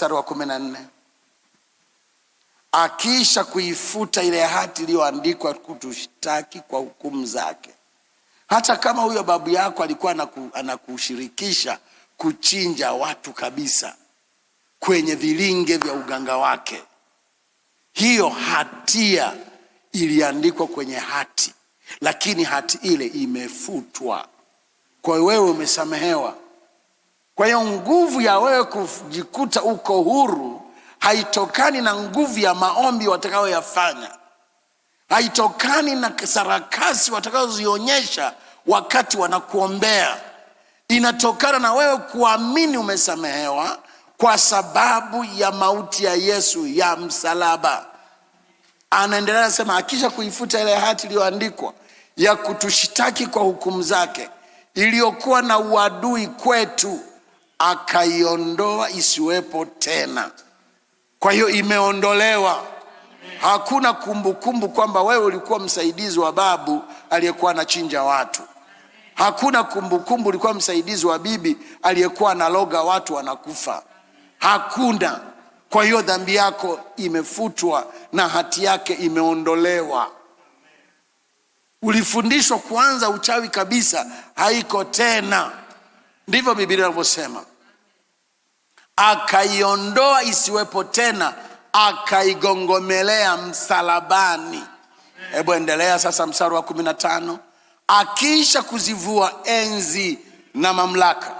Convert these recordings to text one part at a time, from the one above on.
Mstari wa 14, akiisha kuifuta ile hati iliyoandikwa kutushtaki kwa hukumu zake. Hata kama huyo babu yako alikuwa anakushirikisha kuchinja watu kabisa kwenye vilinge vya uganga wake, hiyo hatia iliandikwa kwenye hati, lakini hati ile imefutwa. Kwa hiyo wewe umesamehewa. Kwa hiyo nguvu ya wewe kujikuta uko huru haitokani na nguvu ya maombi watakayoyafanya, haitokani na sarakasi watakazozionyesha wakati wanakuombea. Inatokana na wewe kuamini umesamehewa kwa sababu ya mauti ya Yesu ya msalaba. Anaendelea anasema, akisha kuifuta ile hati iliyoandikwa ya kutushitaki kwa hukumu zake, iliyokuwa na uadui kwetu, akaiondoa isiwepo tena. Kwa hiyo imeondolewa. Hakuna kumbukumbu kwamba wewe ulikuwa msaidizi wa babu aliyekuwa anachinja watu. Hakuna kumbukumbu ulikuwa msaidizi wa bibi aliyekuwa analoga watu wanakufa. Hakuna. Kwa hiyo dhambi yako imefutwa na hati yake imeondolewa. Ulifundishwa kuanza uchawi kabisa, haiko tena. Ndivyo Biblia inavyosema. Akaiondoa isiwepo tena, akaigongomelea msalabani. Hebu endelea sasa, mstari wa 15. Akiisha kuzivua enzi na mamlaka.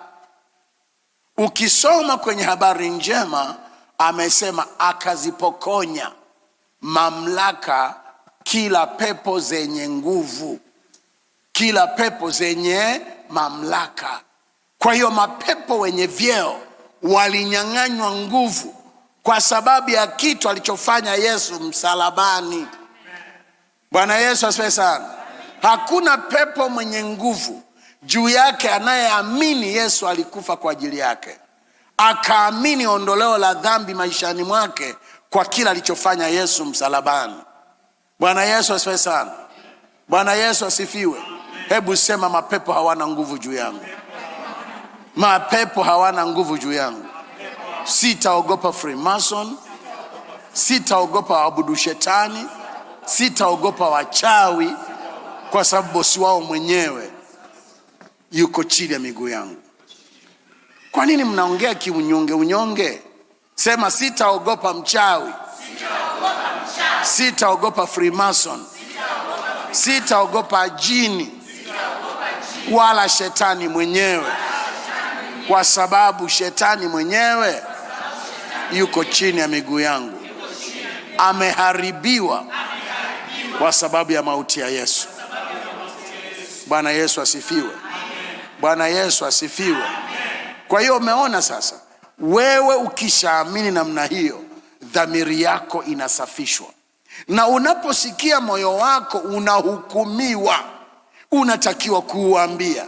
Ukisoma kwenye habari njema amesema akazipokonya mamlaka kila pepo zenye nguvu, kila pepo zenye mamlaka. Kwa hiyo mapepo wenye vyeo walinyang'anywa nguvu kwa sababu ya kitu alichofanya Yesu msalabani. Bwana Yesu asifiwe sana. Hakuna pepo mwenye nguvu juu yake anayeamini Yesu alikufa kwa ajili yake, akaamini ondoleo la dhambi maishani mwake kwa kila alichofanya Yesu msalabani. Bwana Yesu asifiwe sana. Bwana Yesu asifiwe. Hebu sema, mapepo hawana nguvu juu yangu. Mapepo hawana nguvu juu yangu. Sitaogopa Freemason, sitaogopa waabudu shetani, sitaogopa wachawi, kwa sababu bosi wao mwenyewe yuko chini ya miguu yangu. Kwa nini mnaongea kiunyonge unyonge? Sema, sitaogopa mchawi, sitaogopa Freemason, sitaogopa jini wala shetani mwenyewe, kwa sababu shetani mwenyewe yuko chini ya miguu yangu, ameharibiwa kwa sababu ya mauti ya Yesu. Bwana Yesu asifiwe. Bwana Yesu asifiwe. Kwa hiyo umeona sasa, wewe ukishaamini namna hiyo, dhamiri yako inasafishwa, na unaposikia moyo wako unahukumiwa, unatakiwa kuuambia.